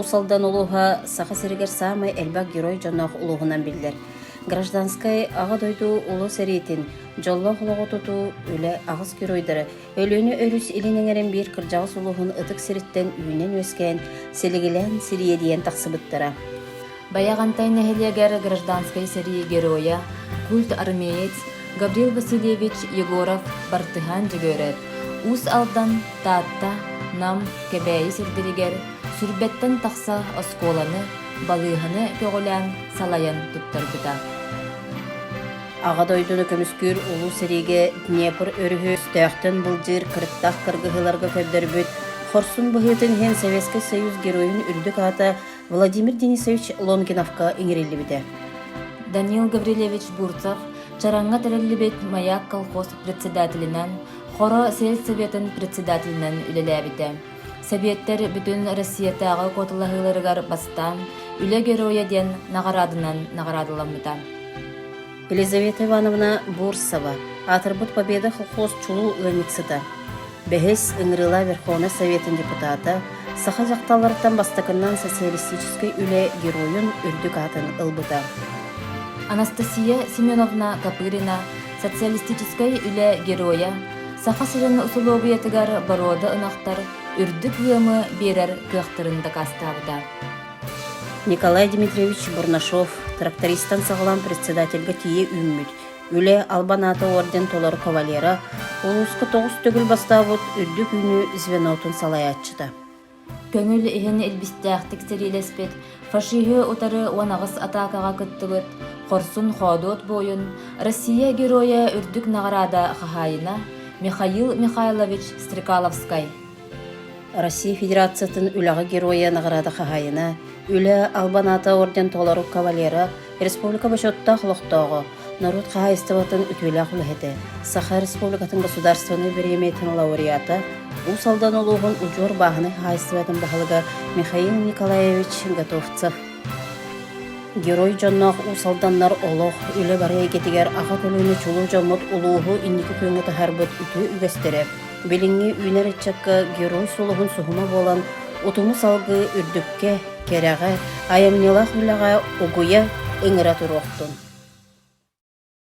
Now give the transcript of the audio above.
Уус Алдан улууһа Саха сиригэр саамай элбэх герой дьонноох улууһунан биллэр. Гражданскай Аҕа дойду Улуу сэриитин, дьоллоох олоҕу тутуу, үлэ аҕыс геройдара Өлүөнэ өрүс илин эҥэрин биир кырдьаҕас улууһун ытык сириттэн үүнэн-үөскээн, силигилээн сириэдийэн тахсыбыттара. Байаҕантай нэһилиэгэр гражданскай сэрии геройа, культ армеец Гаврил Васильевич Егоров Бартыһаан Дьөгүөрэп Уус Алдан, Таатта, Нам, Кэбээйи сирдэригэр сүүрбэттэн тахса оскуоланы, балыыһаны көҕүлээн салайан туттарбыта. Аҕа дойдуну көмүскүүр Улуу сэриигэ Днепр өрүһү өстөөхтөн былдьыыр кырыктаах кыргыһыыларга көрдөрбүт хорсун быһыытын иһин Советскай Союз Геройун үрдүк аата Владимир Денисович Лонгиновка иҥэриллибитэ. Данил Гаврильевич Бурцев Чараҥҥа тэриллибит «Маяк» колхоз председателинэн, Хоро сельсоветын председателинэн үлэлээбитэ. Сэбиэттэр бүтүн Россиятааҕы куоталаһыыларыгар бастаан «Үлэ геройа» диэн наҕарааданан наҕараадаламмыта. Елизавета Ивановна Бурсова, аатырбыт Победа колхоз чулуу ыанньыксыта, бэһис ыҥырыылаах Верховнай Советын депутата, саха дьахталларыттан бастакынан социалистическай үлэ геройун үрдүк аатын ылбыта. Анастасия Семеновна Копырина социалистическай үлэ геройа, Саха сирин усулуобуйатыгар боруода ынахтар үрдүк ыамы биэрэр кыахтарын дакаастаабыта. Николай Дмитриевич Бурнашов трактористан саҕалаан председательгэ тиийэ үүммүт, Үлэ Албан аата орден толору кавалера, улууска тоҕус төгүл бастаабыт үрдүк үүнүү звенотун салайааччыта. Көҥүл иһин илбистээхтик сэриилэспит, фашиһы утары 18 атаакаҕа кыттыбыт хорсун-хоодуот буойун, Россия Геройа үрдүк наҕараада хаһаайына Михаил Михайлович Стрекаловскай. Россия Федерациятын үлэҕэ геройа наҕараада хаһаайына, Үлэ Албан аата орден толору кавалера, республика бочуоттаах олохтооҕо, норуот хаһаайыстыбатын үтүөлээх үлэһитэ, Саха Республикатын государственнай бириэмийэтин лауреата, Уус Алдан улууһун удьуор бааһынай хаһаайыстыбатын баһылыга Михаил Николаевич Готовцев. Герой дьонноох Уус Алданнар олох, үлэ бары эйгэтигэр аҕа көлүөнэ чулуу дьоммут улууһу инники күөҥҥэ таһаарбыт үтүө үгэстэрэ, билиҥҥи үүнэр ыччакка герой сулуһун суһума буолан, утуму салгыы үрдүккэ, кэрэҕэ, айымньылаах үлэҕэ угуйа, ыҥыра туруохтун.